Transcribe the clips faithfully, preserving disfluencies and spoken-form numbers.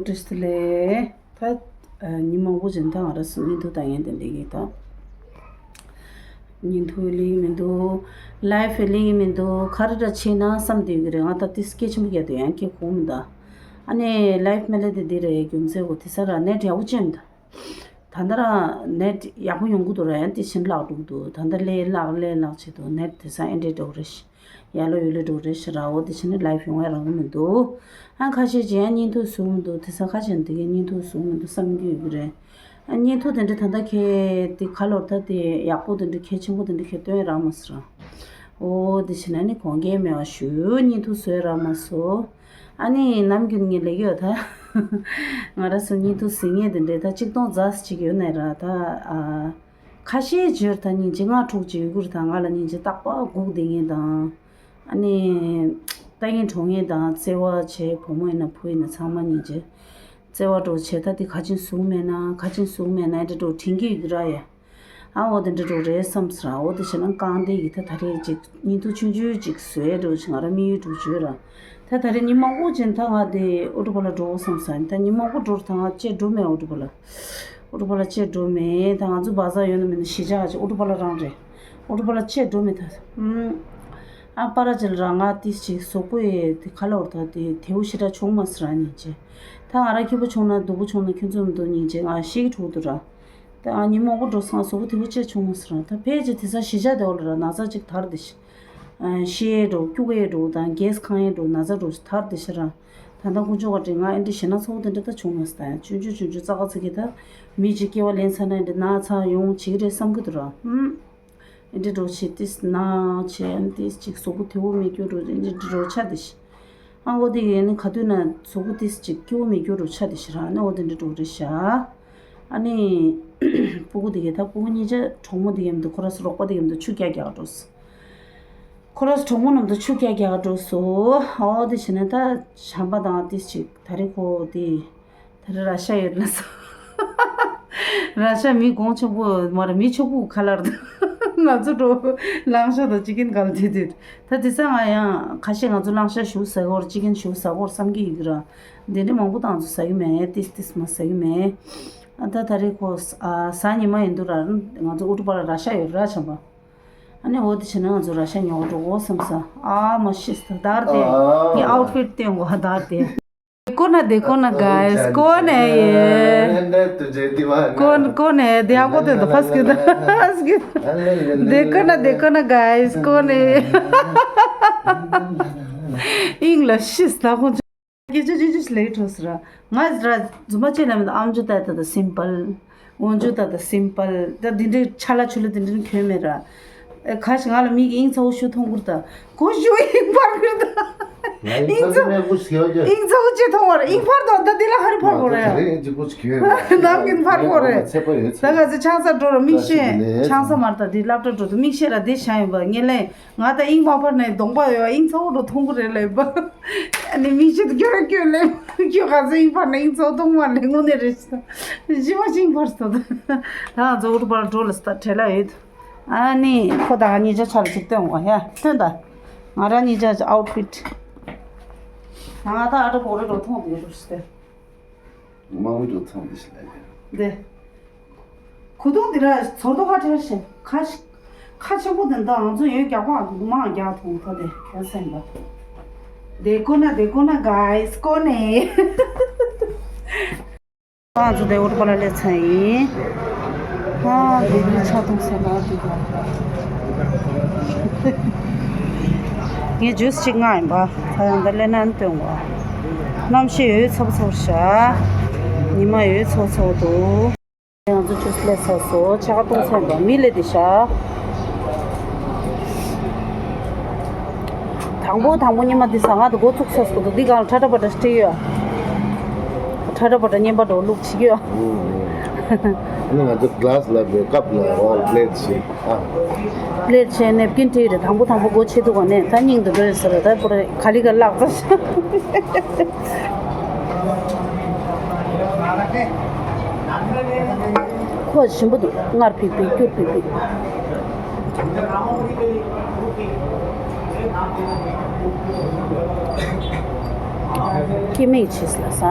བཀྲ་ཤིས་བདེ་ལེགས། ད་ཉིན་མང་པོ་ཅིག་ད་ང་རང་ཚོ་བརྙན་ཐུང་ལྟ་མཁན་དེ་འདྲ་གིས་ད། བརྙན་ཐུང་ལེན་གྱི་མི་འདུག་ལའེབ་ལེན་གྱི་མི་འདུག་ག་རེ་འདྲ་བྱས་ན་བསམ་བསྡད་ཀྱི་རེད། ང་ད་ཏིས་སྐད་ཆེན་པོ་རྒྱག་དུས་ཡང་སྐད་གོ་མི་འདུག་ཨ་ནི་ལའེབ་མེད་ལེ་དེ་འདི་རེད། རྒྱུ་མཚན་གོ་དེ་ས་ར་ནེཊ་ཡག་པོ་ཅན་མི་འདུག་ད་ལྟ་རང་ནེཊ་ཡག་པོ་ཡོང་གི་འདུག་ར། ཡང་དེ་བཞིན་བརླག་འགྲོ་གི་འདུག་ད་ལྟ་ལས་བརླག་ལས་བརླག་བྱེད་དུ་ནེཊ་དེང་སང་ཨེ་འདྲས་འགྲོ་གི་རེད་ཤག་ཡར་ལོ་ཡར་ལོ་འགྲོ་གི་རེད་ཤག་ར། འོ་དེ་བཞིན་ནི་ལའེབ་ཡོང་ཡ་རག་གི་མི་འདུག་ཨ་ཁ་ཤས་ཀྱིས་ཡང་བརྙན་ཐུང་བཟོ་གི་མི་འདུག་དེང་སང་ཁ་ཤས་དེ་གའི་བརྙན་ཐུང་བཟོ་གི་མི་འདུག་བསམ་གྱི་ཡོད་ཀྱི་རེད། ཨ་བརྙན་ཐུང་དེ་འདྲ་ད་ལྟ་ཁྱེད་དེ་ག་ལོར་ད་དེ་ཡག་པོ་དེ་འདྲ་གལ་ཆེན་པོ་དེ་འདྲ་ཁྱེད་སྟོན་ཡ་རག་མ་སོང་ར། འོ་དེ་བཞིན་ནི་གོང་གལ་མེད་པ་ཞུ། བརྙན་ཐུང་བཟོ་ཡ་རག་མ་སོང་། ཨ་ནི་ནམ་རྒྱུན་ངས་ལབ་ཡོད་ད། ང་རང་ཚོ་བརྙན་ཐུང་གཟིགས་མཁན་དེ་འདྲས་ད་ཆིག་སྟོང་རྩ་གཅིག་ཡོད་ནའི་ར་ད། ཨ་ཁ་ཤས་བརྗོད་ད་སྙིང་རྗེ་ལྔ་དྲུག་ཅིག་ཡོད་ཀྱི་རེད། ད་ང་ལ་སྙིང་རྗེ་རྟག་པར་སྒུག་བསྡད་མཁན་དང་། ཨ་ནི་ལྟ་མཁན་འགྲོ་མཁན་དང་བརྩེ་བ་བྱེད་བུ་མོ་ཡིན་ན་བུ་ཡིན་ན་ཚང་མ་སྙིང་རྗེ། བརྩེ་བ་འདྲ་བྱེད་ད་དེ་ག་ཅིན་བཟོ་མེད་ན་ག་ཅིན་བཟོ་མེད་ན་ཨེ་འདྲ་འདྲ་དྲན་གྱི་ཡོད་ཀྱི་ར་ཡ། ཨ་འོ་དེ་འདྲ་འདྲ་རེད་བསམ་སོང་ར། འོ་དེ་བྱས་ན་རྐང་དེ་ཡི་ད་ད་རེས་ཅིག་བརྙན་ཐུང་ཆུང་ཆུང་ཅིག་བཟོས་འདྲ་ཞིག་ང་རང་དམིགས་ཡུལ་འདྲ་བརྗོད་ར། ད་ད་རེས་ཉིན་མང་པོ་ཅིག་ད་ང་དེ་ཨོ་ཊོ་པ་ལ་འགྲོ་བསམ་སོང་། ད་ཉིན་མང་པོ་འགྲོ་ར་ད་ང་བཅས་འགྲོ་མེད་ཨོ་ཊོ་པ་ལ། ཨོ་ཊོ་པ་ལ་བཅས་འགྲོ་མེད། ད་ང་ཚོ་བ་ཟ་ཡོད་ན་མེད་ན་གཞིས་ཆགས་ཅིག་ཨོ་ཊོ་པ་ལ་རང་རེད། ཨོ་ཊོ་པ་ལ་བཅས་འགྲོ་མེད་ད། ཨ་པ་ར་ཅིག་ལ་ར་ང་ཏིས་ཅིག་གཟུགས་པོ་ཡི་དེ་ཁ་ལོར་ད་དེ་དེའུ་ཞེ་དྲག་བྱུང་མ་སོང་ར་ཉིན་ཅིག་ད་ང་ར་སྐྱིད་པོ་བྱུང་ན་སྡུག་པོ་བྱུང་ན་ཁྱོད་ཚོ་མི་འདུག་ཉིན་ཅིག་ང་ཤི་གི་འགྲོ་འདུག་ར། ད་ང་ཉིན་མང་པོ་འགྲོ་སོང་ང་གཟུགས་པོ་དེ་བོ་ཅིག་བྱུང་མ་སོང་ར། ད་ཕལ་ཆེར་དེང་སང་གཞིས་ཆགས་དེ་འོག་ལ་ར་ན་ཚ་ཅིག་དར་དེ་ཤི། ཨ་ཤི་ཡས་འགྲོ་སྐྱུག་པ་ཡས་འགྲོ་དང་གེ་སི་ཁེངས་ཡས་འགྲོ་ན་ཚ་འགྲོ་ཞིག་དར་དེ་ཤི་ར། ད་ལྟ་དཀོན་མཆོག་ག་དྲིན་ང་ཨེ་འདྲ་ཞེད་སྣང་ཚ་བོ་དེ་འདྲ་ད་བྱུང་མ་སོང་། ད་ཡང་ཆུང་ཆུང་ཆུང་ཆུང་ཙག་ཙིག་གི་ད་མི་ཅིག་སྐྱེ་བ་ལེན་ཚར་ན་ཨེ་འདྲ་ན་ཚ་ཡོང་བྱེད་ཀྱི་རེད་བསམ་གྱི་འདུག་ར། ཧུམ། ཨེ་འདྲ་འགྲོ་བྱེད་ཏིས་ན་བྱེད་ཨེ་ཏིས་ཅིག་གཟུགས་པོ་དེ་བོ་མི་སྐྱོ་འགྲོ་ཨེ་འདྲ་འགྲོ་ཆ་དེ་ཤི། ཨ་འོ་དེ་ཡིན་ནི་ག་དུས་ན་གཟུགས་པོ་ཏིས་ཅིག་སྐྱོ་བོ་མི་སྐྱོ་འགྲོ་ཆ་དེ་ཤི་ར། ཨ་ནི་འོ་དེ་འདྲ་འགྲོ་རེད་ཤག་ཨ་ནི་སྤུ་གུ་དེ་གས་ད་སྤུ་གུ་གཉིས་ཆ་གྲོགས་མོ་དེ་གས་མི་འདུག་ཁོ་ར་སུ་རོགས་པ་དེ་གས་མི་འདུག་ཆུ་རྒྱག་རྒྱག་འགྲོ་སོང་། ཁོ་ར་གྲོགས་མོ་རྣམས་དང་ཆུ་རྒྱག་རྒྱག་འགྲོ་སོང་། ཨོ་དེ་བྱས་ན་ད་བྱམས་པ་དང་ཏིས་ཅིག་ད་རེས་ཁོ་དེ་ད་རེས་ར་ཤ་ཡོད་ལ་སོ། ར་ཤ་མི་གོང་ཆོག་པོ་མ་ར་མི་ཆོག་པོ་ཁ་ལར་ད། ང་ཚོ་འགྲོ་གླང་ཤ་དང་ཅི་ཀིན་ག་ལ་དེ་དེ་ད་དེ་ས་ང་ཡང་ཁ་ཤས་ང་ཚོ་གླང་ཤ་ཞུ་ཟ་གོ་ར་ཅི་ཀིན་ཞུ་ཟ་གོ་ར་བསམ་གྱི་ཡོད་ཀྱི་ར། དེ་འདྲ་མང་པོ་དང་ཚོ་ཟ་གི་མེད། ཏིས་ཏིས་མ་ཟ་གི་མེད། ཨ་ད་ད་རེས་ཁོ་ཨ་ཟ་ཉི་མ་ཡིན་འདུག་ར། ང་ཚོ་ཨུ་ཏུ་པ་ལ་ར་ཤ་ཡོད་ར་བྱམས་པ། ཨ་ནི་འོ་དེ་བྱས་ན་ང་ཚོ་ར་ཤ་ཉོ་ག་འགྲོ་འོ་བསམ་ས། ཨ་མ་ཤི་སྟ་དར་དེ། ངའི་ཨའུ་ཊི་ཕིཊ་སྟོན་གོ་དར་དེ། देखो ना, देखो ना गाइस, कौन है ये? कौन, कौन है? देखो तो, तो फंस गया था, फंस गया। देखो ना, देखो ना गाइस, कौन है? English is the སྐད་ཆ་ཅི་ཅི་ལས་འཕྲོ་ཟེར། ང་ར་རྫུན་མ་ཅི་ལབ་མེད། ཨམ་ཅོག་ད་ད་ད་སིམ་པལ། འོན་ཅོག་ད་ད་སིམ་པལ། ད་འདི་འདྲའི་ཆ་ལ་ཆུ་ལ་འདི་འདྲའི་གྱོན་མེད་ར། ཨེ་ཁ་ཞིག་ང་ལ་མིག་གི་དབྱིངས་ཚ་བོ་ཞུ་མཐོང་གུར་ད། གོ་ཞུ་དབྱིངས་འཕར་གུར་ད། དབྱིངས་ཚ་དབྱིངས་ཚ་བོ་ཅི་མཐོང་བ་ར། དབྱིངས་འཕར་དོ་ད་འདི་ལ་ཧ་རི་འཕར་གོ་ར་ཡ། ནམ་རྒྱུན་འཕར་གོ་རེད། ད་ང་ཚོ་ཆང་ས་འགྲོ་ར་མིག་ཤེལ། ཆང་ས་མར་ད་འདི་སློབ་གྲྭ་འགྲོ་དུ་མིག་ཤེལ་ར་འདི་བཞག་ཡིན་པ་ངས་ལས། ང་ད་དབྱིངས་མ་ཕར་ནས་གདོང་པ་ཡོད་དབྱིངས་ཚ་བོ་འགྲོ་མཐོང་གི་རེད་ལབ་པ། ཨ་ནི་མིག་ཤེལ་དུ་སྐྱོ་ར་སྐྱོ་ལབ། ཁྱོད་ག་ཚོད་དབྱིངས་ཕར་ནས་དབྱིངས་ཚ་བོ་མཐོང་མ་ལེ་དངོས་གནས་རེད་ཤི། ཞི་བ་ཤིང་ཕར་སོ་ད། ད་ང་ཚོ་ཨུ་ཏུ་པ་ལ་འགྲོ་ལ་སི་ད་བྲེལ་ལ་ཡོད། ཨ་ནི་ཁོ་ད་གཉིས་ཆ་ཆ་ལ་ཅིག་སྟོན་འོ་ཡ་སྟོན་ད། ང་ར་གཉིས་ཆ་ཨའུ་ཊི་ཕིཊ། ང་ད་ཨ་ཏྲ་བོ་རེ་འགྲོ་མཐོང་དེ་རུ་སྟེ། མང་པོ་འགྲོ་ཚང་འདི་ཞིག་ལ་ཡ། འདི། གོ་ཐུང་འདི་ར་ཚོར་དོ་ཁ་ཁྲེར་ཤེ། ཁ་ཤ་ཁ་ཆེན་པོ་དེ་འདི་ང་ཚོ་ཡོད་རྒྱག་པ་འདུག་མང་རྒྱག་ཐུང་ད་དེ་གལ་སེམས་པ། देखो ना, देखो ना गाइस, कौन है? ང་ཚོ་དེ་འུར་པ་ལ་སླེབས་ཚར་ཡིན། ཨ་འདི་འདི་ཆ་ཐུང་ས་ལ་འདི་ག་ངས་ཇུས་གཅིག་མངགས་ཡིན་པ། ད་ཡང་འདི་སླེབས་ན་སྟོན་གོ། གནམ་གཤིས་ཡོད་ཚ་པོ་ཚ་པོ་ཤག་ཉི་མ་ཡོད་ཚ་པོ་ཚ་པོ་འདུག་ང་ཚོ་ཇུས་སླེབས་ཚར་སོང་། ཕྱེད་ཀ་བཏུང་ཚར་ཡིན་པ། མི་སླེབས་བསྡད་ཤག་དང་པོ་དང་པོ་ཉི་མ་འདི་ཟ་ང་དང་འགོ་བཙུགས་ཚར་སོང་འདུག་འདི་སྒང་ལ་ཁྲ་ཁྲ་པ་ཏྲ་སྤྲད་ཡོད། ཁྲ་ཁྲ་པ་ཏྲ་བརྙན་པར་འགྲོ་ལུགས་བྱེད་ཀྱི་ཡོད། ཨ་ནི་ང་ཚོ་གླ་སི་ལ་བའི་ཀབ་ལ་འོ་པི་ལེ་ཊི་ཞིག་ཨ། པི་ལེ་ཊི་བྱས་ནེབ་ཀིན་སྤྲད་རེད། དང་པོ་དང་པོ་སྒོ་ཕྱེ་ཐུབ་པ་ནས་ད་སྙིང་དུ་འགྲོ་ཡོད་ས་རེད། ད་པུ་རེ་ག་ལི་ག་བརླག་ཚར་ཤག་ཁོ་ཞིམ་པོ་འདུག་སྔར་ཕིག་ཕིག་སྐྱུར་ཕིག་ཕིག་ཨ་ནི་ང་ཚོ་ཁ་ལག་ཟ་ཡ་ལ་ཡོད་ཀྱི་རེད། ད་ང་ཚོ་ཁ་ལག་ཟ་ཡ་ལ་ཡོད་ཀྱི་རེད། སྐྱེ་མེད་ཆེས་ལ་ས།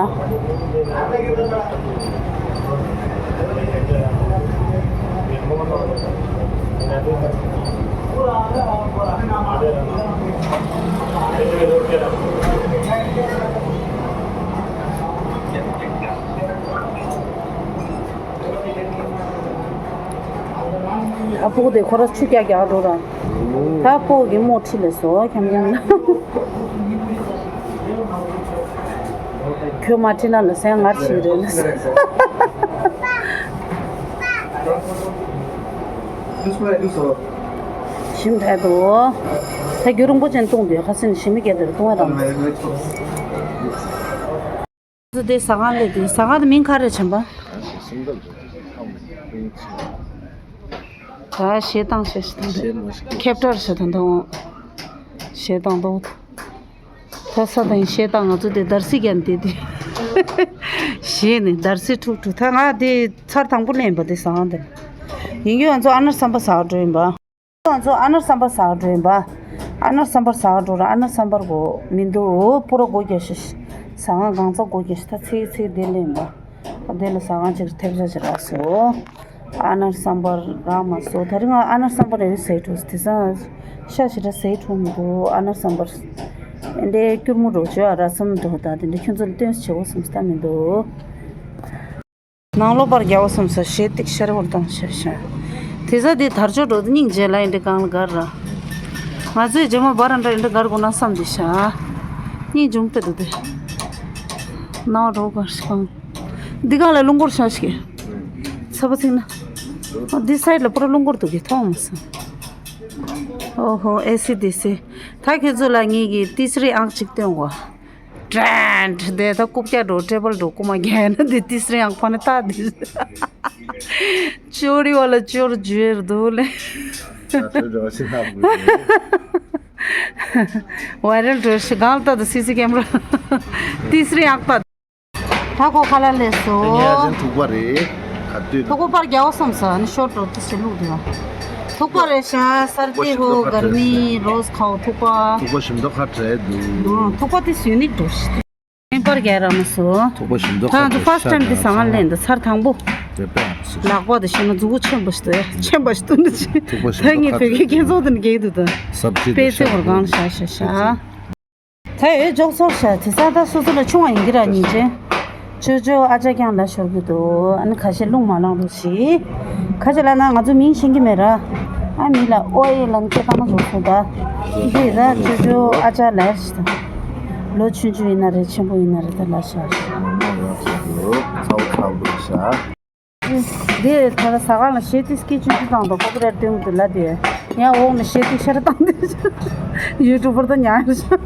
ཨ་ཕོ་དེ་ཁོ་ར་ཆུ་རྒྱག་རྒྱག་འགྲོ་ར། ད་ཕོ་གི་མོ་ཁྲིད་ལས་སོ་ཁྱམ་ཁྱམ་ལ། ཁྱོད་མ་ཁྲིད་ན་ལ་སེང་ངར་ཞིག་རེད་ལ། ཞིམ་དྲག་འདུག་ད་རྒྱུ་རིན་པོ་ཆེན་བཏུང་དུས་ཁ་སེང་ཞིམ་མི་སྐད་དེར་བཏུང་བ་དང་། དེ་ཟ་ཁང་ལས་དེ་ཟ་ཁང་དེ་མིང་ག་རེ་བྱམས་པ། ད་ཞེ་སྡང་ཞེ་སྡང་ཁེབ་ཀྲར་ཞེ་སྡང་དང་ཞེ་སྡང་དང་། ད་ས་དང་ཞེ་སྡང་ང་ཚོ་དེ་དར་སི་རྒྱན་དེ་དེ་ཞེས་ནས་དར་སི་ཁྲུག་ཁྲུག་ད་ང་དེ་ཚར་དང་པོ་ལེན་པ་དེ་ཟ་ཁང་དེ་ཡིན་རྒྱུ་ང་ཚོ་ཨ་ནར་ཟམ་པ་ཟ་འགྲོ་ཡིན་པ། ང་ཚོ་ཨ་ནར་ཟམ་པ་ཟ་འགྲོ་ཡིན་པ། ཨ་ནར་ཟམ་པར་ཟ་འགྲོ་ར་ཨ་ནར་ཟམ་པར་གོ་མི་འདུག་པུ་ར་སྒོ་རྒྱག་ཤི། ཟ་ཁང་གང་ཚ་སྒོ་རྒྱག་ཤི་ད་ཚིག་ཚིག་དེ་ལེན་པ། དེ་ལ་ཟ་ཁང་ཅིག་ཐེབས་ཆ་ཞིག་རག་སོ། ཨ་ནར་ཟམ་པར་རག་མ་སོ་ད་རིང་ང་ཨ་ནར་ཟམ་པར་རེ་ཟས་འགྲོ་དེ་སང་ཤ་ཞིག་ར་ཟས་འགྲོ་མི་འདུག་ཨ་ནར་ཟམ་པར། འདི་སྐྱུར་མོ་འགྲོ་བྱོས་ཨ་ར་སམ་འགྲོ་ད་དེ་འདྲ་ཁྱོད་ཚོ་ལ་སྟོན་བྱེད་འོ་སམ་སྟ་མི་འདུག་ནང་ལོགས་པར་རྒྱལ་བ་སོང་ས་ཞེ་ཏིག་ཤར་བོར་དང་ཤར་ཤར། དེ་ས་དེ་དར་ལྕོག་འགྲོ་དེ་སྙིང་རྗེ་ལ་ཡིན་དེ་གང་ལ་གར་ར། ང་ཚོའི་རྗེས་མ་བར་འདྲ་ཡིན་དེ་གར་དགོས་ན་བསམ་དེ་ཤ། སྙིང་རྗུང་པེ་འདུག་དེ། ནང་རོགས་གར་ཤི་གང་། འདི་གང་ལ་རླུང་འཁོར་ཤ་ཤི་གེ། ཚ་པོ་ཚིག་ན། འདི་སའི་ལ་པུ་ར་རླུང་འཁོར་འདུག་གི་མཐོང་མ་སོང་། ཨོ་ཧོ་ཨེ་སི་དེ་སི། ད་ཁྱེད་ཚོ་ལ་ངེད་ཀྱི་ཏི་སི་རི་ཨང་གཅིག་སྟོན་གོ། ཀྲན། དེ་ད་རྐུབ་བཀྱག་འགྲོ་ཊེ་བལ་འགྲོ་རྐུ་མ་རྒྱག་ན་དེ་ཏི་སི་རི་ཡང་ཕ་ནི་ད་དེ། ཅོ་རི་བ་ལ་ཅོར་ཇུ་ཨེར་འདུག་ལེ། ཝའི་རལ་འགྲོ་ཤི་གང་ལྟ་དུ་སི་སི་ཀེམ་ར། ཏི་སི་རི་ཡང་ད། ད་ཁོ་ཁ་ལ་ལས་སོ། ངས་ཨ་ཅན་ཐུག་པ་རེད། ག་དུས་ཐུག་པ་པར་རྒྱལ་བ་བསམ་ས་ནི་ཤོར་འགྲོ་དུ་ཞི་ལུགས་དེ་བ། ཐུག་པ་རེད་ཤ་སར་ཏི་ཧོ་གར་མི་རོས་ཁའོ་ཐུག་པ། ཐུག་པ་ཞིམ་མདོག་ཁ་བྲལ་འདུག་ཨང་ཐུག་པ་དེ་སུས་ནིག་འགྲོ་ཤི། ཨེན་པར་རྒྱལ་ར་མ་སོ། ཐུག་པ་ཞིམ་མདོག་ད་ཁ་ཚོ་བྲལ་ཕར་སི་ཊེམ་དེ་ཟ་ཁང་ལེན་དུ་ཚར་དང་པོ། རེད་པས་ཨ་མ་སོ། ལག་པ་དེ་ཤི་ན་མཛུ་གུ་ཆེན་པོ་ཞིག་ཏུ་ཡ་ཆེན་པོ་ཞིག་ཏུ་འདི་ཆེ། ཐུག་པ་ཞིམ་ད་མདོག་ངས་ཁ་བོད་ཀྱི་བྲལ་ཁྱེད་ཚོ་དེ་ནི་རྒྱལ་དུ་དང་། སབ་ཅི་དཔེ་ཚེ་བར་གང་ཤ་ཤ་ཤ། ད་འོས་འཇོག་སོར་ཤ་དེ་ས་ད་སོ་སོ་ལ་ཆུང་བ་ཡིན་གྱི་ར་ཉིན་ཅན། ཅོ་ཅོ་ཨ་ཅག་ཀྱང་ལ་ཤོར་གྱི་འདུག་ཨ་ནི་ཁ་ཤས་རླུང་མ་ལངས་རོགས་ཞིག་ཁ་ཤས་ལ་ན་ང་ཚོ་མིང་ཤེས་ཀྱི་མེད་ར། ཨ་མི་ལ་ཨོ་ཨེ་ལ་ནི་སྐད་བཏང་ན་རོགས་སོང་ད། འདི་ད་ཅོ་ཅོ་ཨ་ཅག་ལ་ཤི་ད། ལོ་ཆུང་ཆུང་ཡིན་ན་རེད་ཆེན་པོ་ཡིན་ན་རེད་ད་ལ་ཤ། ཚ་བོ་ཚ་བོ་ཤ། འདི་ད་ལྟ་ཟ་ཁང་ལ་ཞེ་ཏིག་སྐད་ཆུང་ཆུང་བཏང་དང་ཀོ་པི་རའེ་ཊི་སྟོན་གྱི་འདུག་ལབ་དེ། ཡང་འོག་ནས་ཞེ་ཏིག་ཤར་བཏང་དེ། ཡུ་ཊུབ་པར་ད་ཉར་ཤག་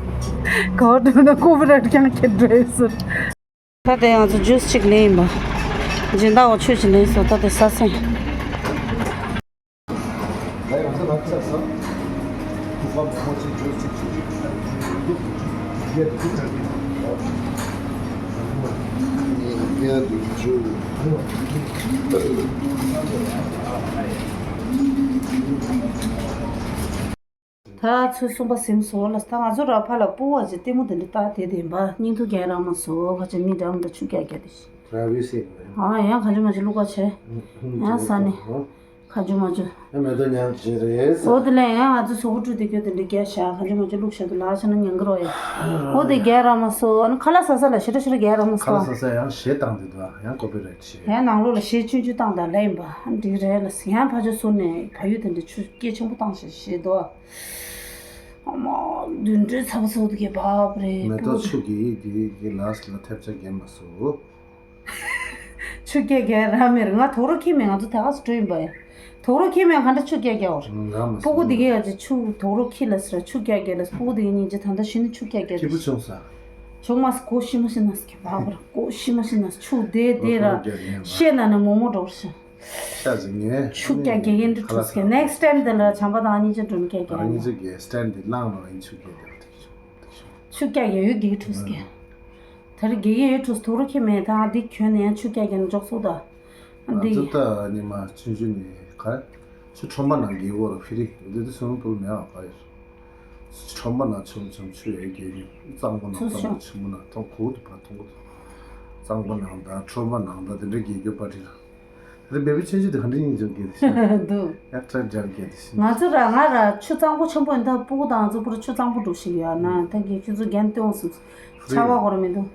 ག་བ་འགྲོ་ན་ཀོ་པི་རའེ་ཊི་ཀྱང་ཁྱེར་འགྲོ་ཡོད་ཟེར། ད་དེ་ང་ཚོ་ཇུས་གཅིག་ལེན་ཡིན་པ། སྦྱིན་བདག་འོ་ཆོས་ཀྱི་ལེན་སོང་ད་དེ་ས་སེང་། ད་ཚོད་གསུམ་པ་ཟིན་སོང་ལ་ད་ང་ཚོ་ར་ཕ་ལ་སྤུ་བ་ཅིག་ལྟད་མོ་དེ་འདྲ་ལྟ་དེ་དེ་ཡིན་པ་སྙིང་ཐུག་རྒྱག་རང་མ་སོ་ཁ་ཆེ་མི་འདྲ་མི་འདྲ་ཆུ་རྒྱག་རྒྱག་དེ་ཤི། ཨ་ཡང་ག་ཅུ་མ་ཅུ་བླུག་ག་ཆེ། ཡང་ས་ནི། ག་ཅུ་མ་ཅུ། ཨ་མེ་ཏོ་ཉང་ཅི་རེད་ས། འོ་དེ་ལས་ཡང་ང་ཚོ་སོ་པུ་ཀྲུ་དེ་ཁྱོད་དེ་འདྲ་རྒྱག་ཤ་ག་ཅུ་མ་ཅུ་བླུག་ཤ་དུ་ལ་ཆ་ན་ཉང་གི་རོ་ཡ། འོ་དེ་རྒྱག་རང་མ་སོ་ཨ་ནི་ཁ་ལ་ས་ས་ལ་ཤི་ཏྲ་ཤི་ཏྲ་རྒྱག་རང་མ་སོ། ཁ་ལ་ས་ས་ཡང་ཞེ་བཏང་དེ་དུ་ཡང་ཀོ་པི་རའེ་ཊི་ཞེ། ཡང་ནང་ལོགས་ལ་ཞེ་ཆུང་ཆུང་བཏང་དང་ལེན་པ་འགྲིག་རེད་ལ་ཡང་ཕ་ཆོ་སོ་ནས་ཕ་ཡུལ་དེ་འདྲ་ཆུ་སྐད་ཆེན་པོ་བཏང་ཤ་ཞེ་དོ། ཨ་མ། དུད་འགྲོའི་ཚ་བ་ཚོགས་འདུག་གས་བབ་རེད། མེ་ཏོག་ཆུ་གི་གི་གི་ལགས་ལ་ཐེབས་ཆག་རྒྱན་མ་སུ། ཆུ་རྒྱག་རྒྱག་ར་མེར་ང་དོག་རོ་ཁྱི་མེད་ང་ཚོ་ད་ག་སུ་འགྲོ་ཡིན་པ་ཡ། དོག་རོ་ཁྱི་མེད་ག་འདྲ་ཆུ་རྒྱག་རྒྱག་བར། ང་མ་སུ། སྤུ་གུ་འདི་གས་ཡ་ཅི་ཆུ་དོག་རོ་ཁྱི་ལ་ཟེར་ཆུ་རྒྱག་རྒྱག་ལ་སྤུ་གུ་འདི་གས་ཉིན་ཅི་ད་ལྟ་ཤི་ནི་ཆུ་རྒྱག་རྒྱག་ཁྱི་བུ་ཆུང་ས། ཆུང་མ་སུ་གོ་ཤི་མ་ཤི་ན་སུ་གི་བབ་ར་གོ་ཤི་མ་ཤི་ན་སུ་ཆུ་དེ་དེ་ར། ཤེད་ན་ནི་མོ་མོ་འགྲོ་བར་ཤི། ཤ་ཟིག་ངས་ཆུ་རྒྱག་རྒྱག་ཡིན་འདྲི་ཁ་ལ་ཐུག་སྐད། ཁ་ལ་next time དེ་ལ་བྱམས་པ་དང་གཉིས་ཆ་འགྲོ་ནི་སྐད་རྒྱག་ང་ཡིན། གཉིས་ཆ་གི་stand དེ་བླངས་རོགས་ཡིན་ཆུ་རྒྱག་རྒྱག་ཐུག་ཆུ་རྒྱག་ཡོད་རྒྱག་ཐུག་སྐད། ད་རེས་རྒྱག་ཡོད་ཐུག་དུག་རོ་ཁྱེད་མེད་ད་འདི་གྱོན་ནས་ཡང་ཆུ་རྒྱག་རྒྱག་ནི་འཇོག་སོ་ད། ང་འདི་ཚོ་ད་ཉི་མ་ཆུང་ཆུང་ནས་ག་ཆུ་ཁྲོམ་པ་ནང་རྒྱག་གོ་ར་ཕི་རི་འདི་དུ་སོང་པོ་མེད་བ་ག་ཡོད། ཁྲོན་པ་ནང་ཆུང་ཆུང་ཆུ་ཡོད་རྒྱལ་རྒྱུ། གཙང་པོ་ནང་ཆུ་གཙང་པོ་ཆུང་ཆེན་པོ་ནང་ཐོང་གུ་དུ་བ་ཐོང་གུ་དུ། གཙང་པོ་ནང་དང་ཁྲོན་པ་ནང་དང་དེ་འདྲ་རྒྱལ་རྒྱུ་པ་ཏི་ར། དེ་བེ་བི་ཆུང་ཆུང་དེ་ག་འདྲ་ཡིན་ཅོག་གི་དེ་ཤི། འདུག་ཡག་ཁྲ་འཇར་གི་དེ་ཤི། ང་ཚོ་ར་ང་ར་ཆུ་གཙང་པོ་ཆེན་པོ་ཡིན་ད་སྤུ་གུ་དང་ང་ཚོ་པུ་ར་ཆུ་གཙང་པོ་འགྲོ་ཞིག་ཡོད་ན་ད་གི་ཁྱོད་ཚོ་རྒྱན་སྟོན་སོང་ཆ་བ་གོ་ར་མི་འདུག་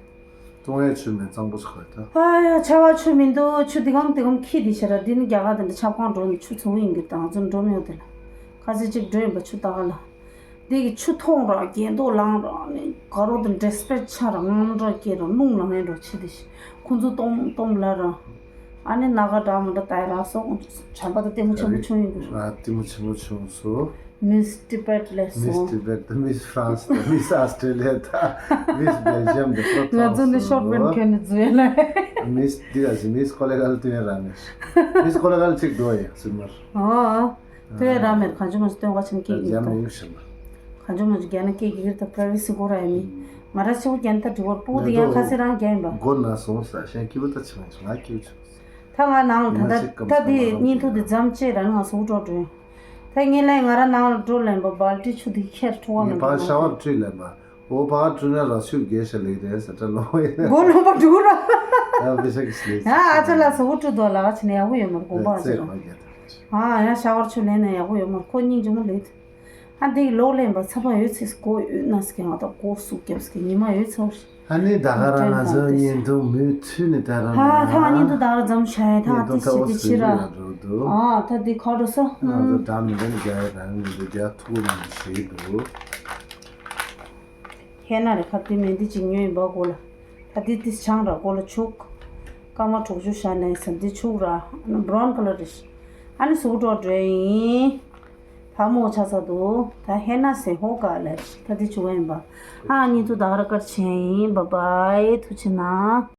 ཏོང་ཡའི་ཆུ་མེད་གཙང་པོ་ཆགས་ཡོད་ད། ཨ་ཡ་ཆ་བ་ཆུ་མི་འདུག་ཆུ་འདི་གམ་འདི་གམ་ཁྱི་འདི་ཤ་ར་འདི་ནི་རྒྱ་གར་དེ་འདྲ་ཆབ་ཁང་འགྲོ་ནི་ཆུ་ཚོང་ཡིན་གི་དང་ཚོ་འགྲོ་མི་ཡོད་དེ་ལ། ཁ་སི་ཅིག་འགྲོ་ཡིན་པ་ཆུ་ལྟ་ག་ལ། འདི་གི་ཆུ་འཐུང་ར་རྒྱན་ཐོག་ལངས་ར་ནི་དགའ་རོགས་དེ་འདྲེ་སྤེ་ཆ་ར་ངམ་ར་སྐྱེ་ར་རླུང་ལངས་ཡིན་ར་ཆི་འདི་ཤི་ཁོ་ཚོ་སྟོང་སྟོང་ལ་ར། ཨ་ནི་ན་ག་འདྲ་མི་འདྲ་ལྟ་ཡ་ར་སོགས་བྱམས་པ་དང་ལྟད་མོ་ཆེན་པོ་བྱུང་ཡིན་གི་ར། ལྟད་མོ་ཆེན་པོ་བྱུང་སོ། Miss Tibet ལས་Miss སོང་། Tibet དང་Miss France དང་Miss Australia དང་Miss Belgium དང་ང་ཚོ་ནི་ཤོར་པན་ཁྱོན་ནས་འཛུལ་ཡ་ལ། Miss དེ་ག་ཟི་Miss Collegal དུ་ཡ་ར་ནས། Miss Collegal གཅིག་འགྲོ་ཡ་སུ་མར། ཨོ། དུ་ཡ་ར་མེར་གང་བྱུང་མ་སྟོན་ག་ཆེན་སྐད་ཀྱི་ཡ་མ་ཡུག་ཤམ། གང་བྱུང་མ་རྒྱ་ནག་སྐད་ཀྱི་གིར་ད་privacy སྐོར་ར་ཡ་མི། ང་ར་ཆེ་བོ་རྒྱ་ནག་ད་འབྲི་བར་པོ་དེ་ཡ་ཁ་སི་རང་རྒྱ་ཡིན་པ། མགོ་ན་སོང་ས་ཤན་སྐྱིད་པོ་ད་ཆེ་མ་ང་སྐྱིད་པོ་ཆེ། ད་ང་ནང་ད་ད་ད་དེ་བརྙན་ཐུང་དེ་མཚམས་བཅད་ར་ང་སུ་འགྲོ་འགྲོ། ད་ངས་ལན་ང་ར་ནང་ལ་འགྲོ་ལན་པ་སྦལ་ཏི་ཆུ་དེ་ཁྱེར་ཐུག་བ་ངས་མི་ཕར་འགྲོ་ཤ་བར་བཀྲུས་ལན་པ། འོ་ཕར་བཀྲུས་ན་ར་ཆུ་རྒྱས་ཤ་ལེགས་རེད་ཟེར་ད་ལོ་ཡིན། མགོ་ལོག་པ་འགྲོ་ར། ད་བི་ཤ་གི་སི་ལེགས། ཨ་ཨ་ཅག་ལ་སུ་འགྲོ་དོ་ལ་ཆི་ནས་ཡག་པོ་ཡོད་མ་རེད་དགོངས་པ་ཨ་ཅག་ལ། ཨ་ཡང་ཤ་བར་ཆུ་ལེན་ན་ཡག་པོ་ཡོད་མ་རེད་ཁོ་སྙིང་རྗེ་མོ་ལེགས། ཨ་འདི་གི་ལོག་ལེན་པ་ཚ་བ་ཡོད་ཚེ་སྒོ་ཡོད་ན་སྐད་ང་དང་སྒོ་སུ་རྒྱབ་སྐད་ཉི་མ་ཡོད་ཚེ་བར། ཨ་ནི་ད་ག་རང་ང་ཚོ་བརྙན་ཐུང་མུ་མཐུད་ནས་ད་རང་ཧ་ཧ་ཐང་བརྙན་ཐུང་ད་ག་རང་མཚམས་བཞག་ཡ་ཐང་ཏི་ཤི་ཏི་ཤི་ར། ཨ་ད་འདི་ཁ་རུ་ས། ང་ཚོ་ད་མི་འདྲ་རྒྱ་ཡ་རང་མི་འདུག་རྒྱ་ཐུག་མི་ཤེས་འདུག་ཧེ་ན་རེ་ཁ་ཏི་མེ་འདི་ཅིག་ཉོས་ཡིན་པ་གོ་ལ། ད་འདི་ཏི་ཆང་ར་གོ་ལ་ཆུག་སྐར་མ་དྲུག་ཅུ་ཤ་ནས་ཟམ་འདི་ཆུག་ར། ཨ་ནི་brown colour་རེ་ཤི། ཨ་ནི་སུ་འགྲོ་འགྲོ་ཡིན། ཕ་མོ་ཆ་ཚ་འདུག་ད་ཧེ་ན་སེ་ཧོ་ག་ལ་ད་དེ་བྱུང་ཡིན་པ། ཨ་ནི་ཏུ་ད་ག་ར་ཀར་ཆེན་ཡིན། Bye bye ཐུགས་ཆེ་ན།